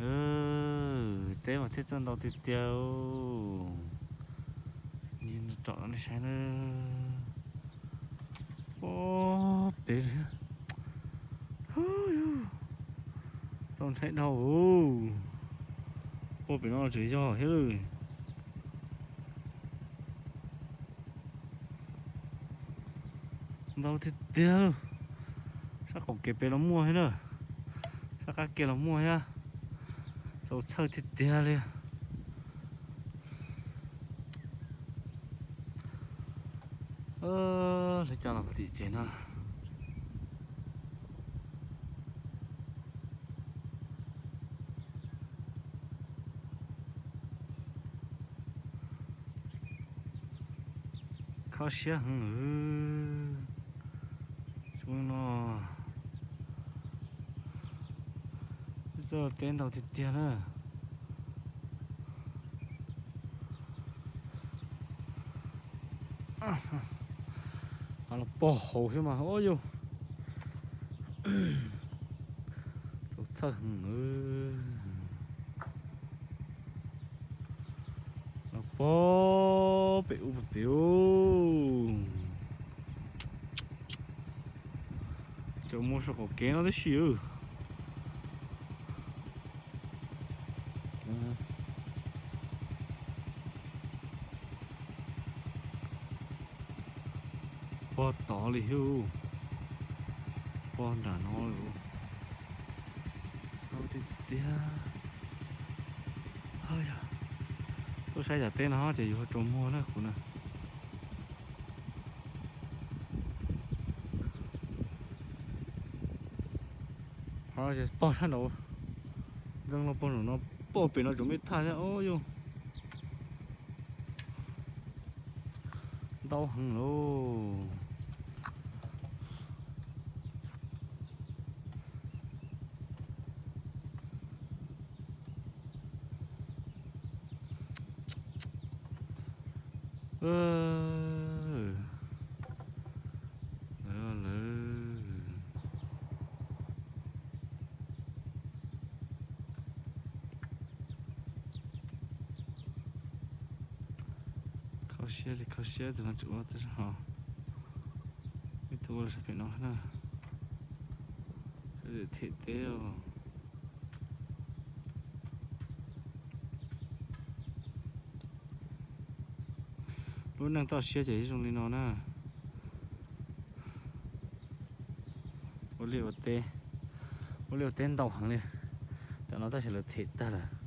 Teb mas thiaj txawj ntau tiag tiag. Nrog nej saib na. Puag pem li. Tau nrheb dhau. Puag pem no tseem yog thiab lawm. Ntau tiag tiag. Sab qaum kev pem los muaj thiab na. Sab qab kev los muaj thiab. Txaus txhawj tiag tiag li. Lawv coj los tim tsev no. Kho siab heev. Tsob no txawj teb ntau tiag tiag na. Los pog hauv thiab mas, ua yus txaus txhawj heev. Los pog pem ub pem ub. Cov muaj saum qaum kev no tib si. Pog tod li thiab. Pog nram no li. Tiag tiag. Tuaj saib cov teb no ces yus ho tsaus muag na kuv na. Ho ces pog sab nraud. Ntxeev los pog nraum no, pog pem no tseem me thaj thiab, ua yus ntau heev lauj. Lawv, lawv. Kho siab li kho siab, tus no tseem ua tau zog hos. Ib tug ua sab pem no na. Them teb os. Lub neej toj siab ces zoo li no na. Ua liaj ua teb, ua liaj ua teb ntau heev li. Tam no tab sis lawv them tag lawm.